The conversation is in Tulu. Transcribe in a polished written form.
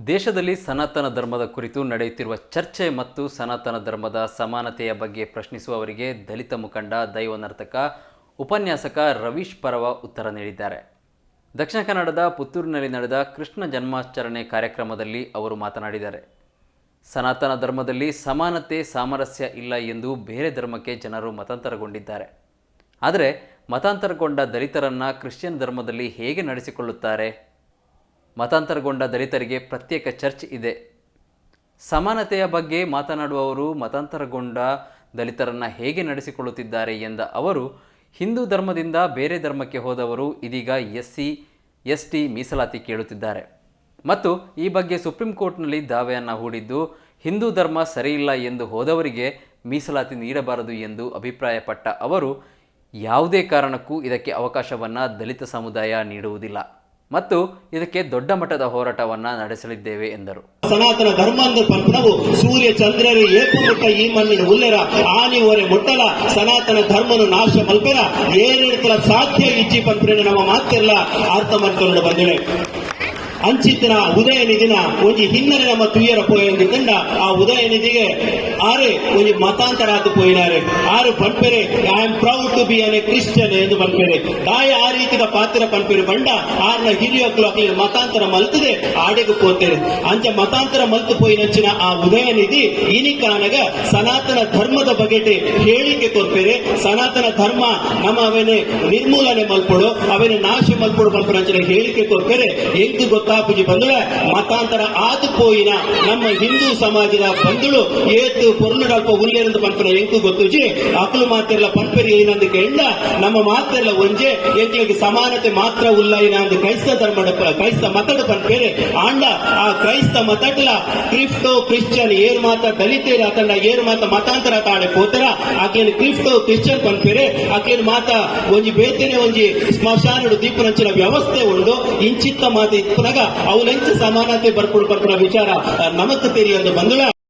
ದೇಶದಲ್ಲಿ ಸನಾತನ ಧರ್ಮದ ಕುರಿತು ನಡೆಯುತ್ತಿರುವ ಚರ್ಚೆ ಮತ್ತು ಸನಾತನ ಧರ್ಮದ ಸಮಾನತೆಯ ಬಗ್ಗೆ ಪ್ರಶ್ನಿಸುವವರಿಗೆ ದಲಿತ ಮುಖಂಡ, ದೈವ ನರ್ತಕ, ಉಪನ್ಯಾಸಕ ರವೀಶ್ ಪರವ ಉತ್ತರ ನೀಡಿದ್ದಾರೆ. ದಕ್ಷಿಣ ಕನ್ನಡದ ಪುತ್ತೂರಿನಲ್ಲಿ ನಡೆದ ಕೃಷ್ಣ ಜನ್ಮಾಚರಣೆ ಕಾರ್ಯಕ್ರಮದಲ್ಲಿ ಅವರು ಮಾತನಾಡಿದ್ದಾರೆ. ಸನಾತನ ಧರ್ಮದಲ್ಲಿ ಸಮಾನತೆ, ಸಾಮರಸ್ಯ ಇಲ್ಲ ಎಂದು ಬೇರೆ ಧರ್ಮಕ್ಕೆ ಜನರು ಮತಾಂತರಗೊಂಡಿದ್ದಾರೆ. ಆದರೆ ಮತಾಂತರಗೊಂಡ ದಲಿತರನ್ನು ಕ್ರಿಶ್ಚಿಯನ್ ಧರ್ಮದಲ್ಲಿ ಹೇಗೆ ನಡೆಸಿಕೊಳ್ಳುತ್ತಾರೆ? ಮತಾಂತರಗೊಂಡ ದಲಿತರಿಗೆ ಪ್ರತ್ಯೇಕ ಚರ್ಚ್ ಇದೆ. ಸಮಾನತೆಯ ಬಗ್ಗೆ ಮಾತನಾಡುವವರು ಮತಾಂತರಗೊಂಡ ದಲಿತರನ್ನು ಹೇಗೆ ನಡೆಸಿಕೊಳ್ಳುತ್ತಿದ್ದಾರೆ ಎಂದ ಅವರು, ಹಿಂದೂ ಧರ್ಮದಿಂದ ಬೇರೆ ಧರ್ಮಕ್ಕೆ ಹೋದವರು ಇದೀಗ ಎಸ್ಸಿ, ಎಸ್ಟಿ ಮೀಸಲಾತಿ ಕೇಳುತ್ತಿದ್ದಾರೆ ಮತ್ತು ಈ ಬಗ್ಗೆ ಸುಪ್ರೀಂ ಕೋರ್ಟ್ನಲ್ಲಿ ದಾವೆಯನ್ನು ಹೂಡಿದ್ದು, ಹಿಂದೂ ಧರ್ಮ ಸರಿಯಿಲ್ಲ ಎಂದು ಹೋದವರಿಗೆ ಮೀಸಲಾತಿ ನೀಡಬಾರದು ಎಂದು ಅಭಿಪ್ರಾಯಪಟ್ಟ ಅವರು, ಯಾವುದೇ ಕಾರಣಕ್ಕೂ ಇದಕ್ಕೆ ಅವಕಾಶವನ್ನು ದಲಿತ ಸಮುದಾಯ ನೀಡುವುದಿಲ್ಲ ಮತ್ತು ಇದಕ್ಕೆ ದೊಡ್ಡ ಮಟ್ಟದ ಹೋರಾಟವನ್ನು ನಡೆಸಲಿದ್ದೇವೆ ಎಂದರು. ಸನಾತನ ಧರ್ಮ ಅಂದ್ ಪನ್ಪುನವು ಸೂರ್ಯ ಚಂದ್ರರು ಏಪು ಮುಟ್ಟ ಈ ಮಣ್ಣಿನ ಉಲ್ಲೆರ ಆನಿ ಒರೆ ಮುಟ್ಟಲ ಸನಾತನ ಧರ್ಮನು ನಾಶ ಮಲ್ಪೆರ ಏರಿಡ್ತಲ ಸಾಧ್ಯ ಇಜ್ಜಿ ಪನ್ಪುನ ನಮ್ಮ ಮಾತೆಲ್ಲ ಅರ್ಥ ಮಾಡ್ಕೊಂಡು ಬಂದಿದೆ. ಅಂಚಿತ್ತಿನ ಉದಯ ನಿಧಿನ ಒಂಜಿ ಹಿನ್ನೆಲೆ ನಮ್ಮ ತುಯ್ಯರ ಪೋಯಂದಿದ್ದಂಡ ಆ ಉದಯ ನಿಧಿಗೆ ಆರೆ ಒಂಜಿ ಮತಾಂತರ ಆತು ಪೋಯಿನಾರೆ. ಆರು ಪನ್ಪೆರೆ, "I am proud to be an a Christian" ಎಂದು ಪನ್ಪೆರೆ. ದಾಯ ಆ ರೀತಿದ ಪಾತ್ರ ಪನ್ಪೆರೆ ಬಂಡ ಆರ್ನ ಹಿರಿಯಕ್ಲು ಅಕ್ಲಿನ ಮತಾಂತರ ಮಲ್ತದೆ ಆಡೆಗೆ ಪೋತೇನೆ. ಅಂಚ ಮತಾಂತರ ಮಲ್ತು ಪೋಯಿನಂಚಿನ ಆ ಉದಯ ನಿಧಿ ಇನಿಕಾನಗ ಸನಾತನ ಧರ್ಮದ ಬಗೆಟೆ ಹೇಳಿಕೆ ಕೊರ್ಪೆರೆ. ಸನಾತನ ಧರ್ಮ ನಮ್ಮ ಅವೇನೆ ನಿರ್ಮೂಲನೆ ಮಲ್ಪೊಡು, ಅವೇನೆ ನಾಶ ಮಲ್ಪೊಡು ಪನ್ಪುನಂಚಿನ ಹೇಳಿಕೆ ಕೊರ್ಪೆರೆ. ಎಂಕ್ ಗೊತ್ತಾಪುಜಿ ಬಂದುಳ, ಮತಾಂತರ ಆದು ಪೋಯಿನ ನಮ್ಮ ಹಿಂದೂ ಸಮಾಜದ ಬಂಧುಳು ಏತು ಪೊರ್ಲುಡಲ್ಪ ಉಲ್ಲೇರಂದು ಪನ್ಪುನ ಎಂಕು ಗೊತ್ತುಜಿ. ಅಕಲು ಮಾತೆಲ್ಲ ಪನ್ಪೆರಿ ಏನಂದು ಕೇಂಡ, ನಮ್ಮ ಮಾತೆಲ್ಲ ಒಂಜೆ, ಎಂಕ್ಲೆಗ್ ಸಮಾನತೆ ಮಾತ್ರ ಉಲ್ಲ ಅಂದು ಕ್ರೈಸ್ತ ಧರ್ಮದ ಕ್ರೈಸ್ತ ಮತಡು ಪನ್ಪೇರೆ. ಆಂಡ ಆ ಕ್ರೈಸ್ತ ಮತಟ್ಲ ಕ್ರಿಫ್ಟೋ ಕ್ರಿಶ್ಚಿಯನ್ ಏರ್ ಮಾತ ದಲಿತೇರು ಅತಂಡ ಏರ್ ಮಾತ ಮತಾಂತರ ತಾಡೆ ಪೋತರ ಆಕೆನ್ ಕ್ರಿಫ್ಟೋ ಕ್ರಿಶ್ಚಿಯನ್ ಪನ್ಪೇರೆ. ಆಕೆನ್ ಮಾತ ಒಂಜಿ ಬೇತೆನೆ ಒಂಜಿ ಸ್ಮಶಾನಡು ದೀಪನಂಚಿನ ವ್ಯವಸ್ಥೆ ಉಂಡು. ಇಂಚಿತ್ತ ಮಾತ ಇಪ್ಪುನಗ ಅವುಲೆಂಚ ಸಮಾನತೆ ಬರ್ಪುಡು ಪನ್ಪುನ ವಿಚಾರ ನಮಕ್ ತೆರಿಯಂದು ಬಂದುಳ.